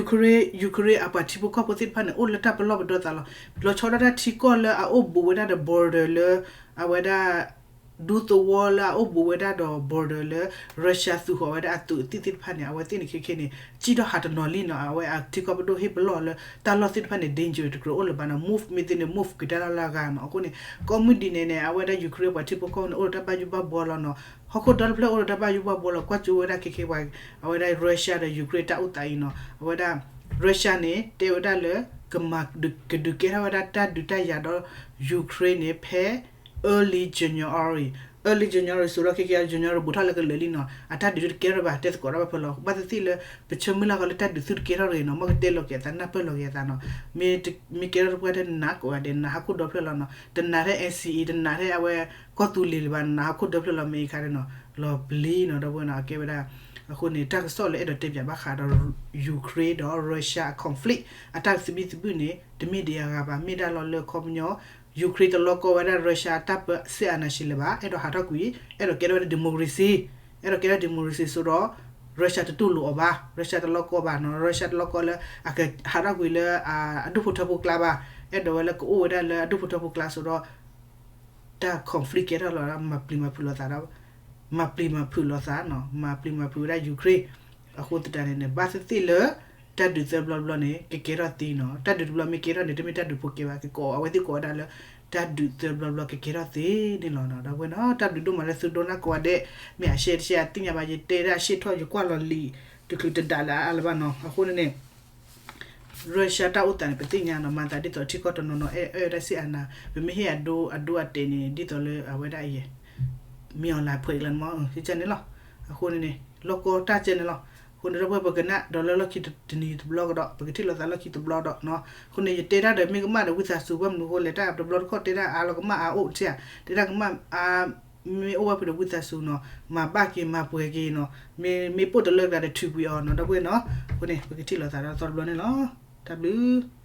Ukraine Ukraine အပှၤထံဖိကီၢ်ဖိသ့ၣ်တဖၣ်န့ၣ် အိၣ်လၢတၢ်ပလီၢ်ပဒီသးလီၤ. လီၤဆီဒၣ်တၢ်ထံကီၢ်လၢအအိၣ်ဘူးဝဲဒၣ်ဒီး border လၢ အဝဲဒၣ် ဒူသဝီလၢအအိၣ်ဘူးဝဲဒၣ်ဒီး border လၢ Russia သုးဃီၤဝဲဒၣ်အသုးသံၣ်သ့ၣ်တဖၣ်န့ၣ် အဝဲသ့ၣ်န့ၣ်ခဲခဲန့ၣ် စံၣ်ထီၣ်ဟးတနီၤလံနီၤ. အဝဲအထံကီၢ်ပဒိၣ်ဟ့ၣ်ပလီၢ်လၢ တၢ်လီၢ်သ့ၣ်တဖၣ်န့ၣ် danger တကြၢးအိၣ်လၢၤဘၣ်နီၤ. move မ့ၢ်သ့န့ၣ် move က့ၤတၢ်လၢအဂၤနီၤ. အဃိန့ၣ် ကိးမုၢ်ဒံးန့ၣ်န့ၣ် အဝဲဒၣ် Ukraine ပှၤထံဖိကီၢ်ဖိန့ၣ် အိၣ်ဒီးတၢ်ဘၣ်ယိၣ်ဘၣ်ဘှီလီၤနီၤ. ဟီၣ်ခိၣ်ဒီတဖျၢၣ်အိၣ်ဒီးတၢ်ဘၣ်ယိၣ်ဘၣ်ဘှီလီၤ. ကွၢ်ကၠိဝဲဒၣ်ခဲခဲပှၤ အဝဲဒၣ် Russia ဒီး Ukraine တၢ်အိၣ်သးအံၤနီၤ. အဝဲဒၣ် Russia န့ၣ် တဲဝဲဒၣ်လၢ ကမၤ ကဒုးကဲထီၣ်ဝဲဒၣ်တၢ်ဒုးတၢ်ယၤဒီး Ukraine န့ၣ် ဖဲ early January, early January စိၤဒီး ခဲကဲ January ဘူးထီၣ်လၢကလၢာ်လံနီၤ. အတၢ်ဒုးတကဲထီၣ်ဘၣ် တဲသကိးတၢ်ဘၣ်ဖဲလီၤ. ဘၣ်သ့ၣ်သ့ၣ်လၢ ပဆၢမုၢ်လၢ်ဃီလၢတၢ်ဒုးသုတကဲထီၣ်တဂ့ၤနီၤ. မ်ကတဲလီၤက့ၤအသး နၢ်ပၢၢ်လီၤက့ၤအသးနီၤ. မ့ၢ်ကဲထီၣ်တပှၢ်ထဲနးကိးဂၤဒဲး နးဟီၣ်ခိၣ်ဒီဖျၢၣ်လီၤနီၤ. တနးထဲ NCA တနးထဲအဝဲ ကီၢ်သူလ့ၤလၢၤဘၣ် နးဟီၣ်ခိၣ်ဒီဖျၢၣ်လီၤ မ့ၢ်အံၤခါန့ၣ်နီၤ. လီၤပျံၤနီၤ ဒီပုၢ်ဝဲၢ်နီၤ အကဲဝဲဒၣ် အဃိန့ၣ် တၢ်ကစီၣ်လၢအဲၣ်ဒိးတဲပၠးဘၣ်ဃးဒီး Ukraine ဒီး Russia အ conflict အတၢ်သဘံၣ်သဘုၣ်န့ၣ် တမ့ၢ်ဒံးအဂၤဘၣ် မ့ၢ်ဒၣ်လီၤလၢခီပညီ Ukraine တလီကီဝဲဒၣ် Russia အတၢ်ပၢ စစ်အာဏာရှင် လၢၤဘၣ် အဲၣ်ဒိးဟးထီၣ်ကွံာ် အဲၣ်ဒိးကဲထီၣ်ဝဲဒၣ် democracy အဲၣ်ဒိးကဲထီၣ် democracy စိၤဒီး Russia တတူၢ်လိာ်အီၤဘၣ် Russia တလီကီဘၣ်နီၤ Russia တလီကီလၢ အကဟးထီၣ်ကွံာ်လၢ အဒူၣ်ဖိထၢဖိကျါဘၣ် အဲၣ်ဒိးဝဲလၢကအိၣ်ဝဲဒၣ်လၢအဒူၣ်ဖိထၢဖိကျါစိၤဒီး တၢ် conflict ကဲထီၣ်လီၤ မၤပျံၤမၤဖုးလိာ်သးဒီး မၤပျံၤမၤဖုးလိာ်သးနီၤ မၤပျံၤမၤဖုးဝဲဒၣ် Ukraine အဃိသတးန့ၣ်န့ၣ် ဘၣ်သ့ၣ်သ့ၣ်လၢ တၢ်ဒုးသၢဘျီဘျီန့ၣ် ကကဲထီၣ်သ့နီၤ တၢ်ဒုးတဘျီမ့ၢ်ကဲထီၣ်န့ၣ် တမ့ၢ်တၢ်ဒုးဖိကဲဘၣ် ကကိးအဝဲသ့ၣ်ကိးဝဲဒၣ်လၢ တၢ်ဒုးသၢဘျီဘျီကကဲထီၣ်သ့န့ၣ်လီၤနီၤ ဒီပုၢ်ဝဲၢ်နီၤ တၢ်ဘျုးဒိၣ်မးလၢသုဒိကနၣ်ကိးဂၤဒဲး မ့ၢ်အ share တ share အသ့ၣ်ညါဘၣ် ယတဲဒၣ်အရှ့ၣ်ထီၣ် ယကွၢ်လီၤလံာ် တချုးတဒးလၢအါလၢၤဘၣ်နီၤ အဃိန့ၣ်န့ၣ် Russia တၢ်အိၣ်သးန့ၣ် ပသ့ၣ်ညါနီၤ မၤသးဒ်သိးထံကီၢ်တနီၤနီၤ အဲၣ်အဲၣ်ဝဲဒၣ် စစ်အာဏာ ပမ့ၢ်ဟ့ၣ်အဒိအဒိအတဲာ်န့ၣ် ဒ်သိးလၢအဝဲဒၣ်အံၤ မ့ၢ်အီၤလၢအဖှဲးကျါန့ၣ်မ့ၢ် ကန့ၣ်လီၤ အဃိန့ၣ်န့ၣ် လီၢ်ကီတၢ်ကဲန့ၣ်လီၤ အဃိန့ၣ် ဒီပုၢ်ဝဲၢ်ပကနၣ်ဒီးလၢလီၢ်ခံတနံၤတဘျီကဒီး ပကထံၣ်လိာ်သးလီၢ်ခံတဘျီဒီး အဃိန့ၣ် ယတဲတၢ်ဒီးမ့ၢ်ကမၣ်ဒီးဝံသးစူၤ ဘၣ်မနုၤအဃိလဲၣ် တၢ်တဘျီတခီၣ်တဲတၢ်အါလီၤကမၣ်အါအိၣ် တၢ် တဲတၢ်ကမၣ်အါ မ့ၢ်အိၣ်ဝဲဖဲဒီးဝံသးစူၤနီၤ မၤဘၣ်က့ၤမၤပှဲၤက့ၤနီၤ မ့ၢ်ပိၢ်တလၢကျါဒီးထုးကွံာ်အီၤနီၤ ဒီပုၢ်ဝဲၢ်နီၤ အဃိန့ၣ် ပကထံၣ်လိာ်သးဒီးသီတဘျီန့ၣ်လီၤ တၢ်ဘျုး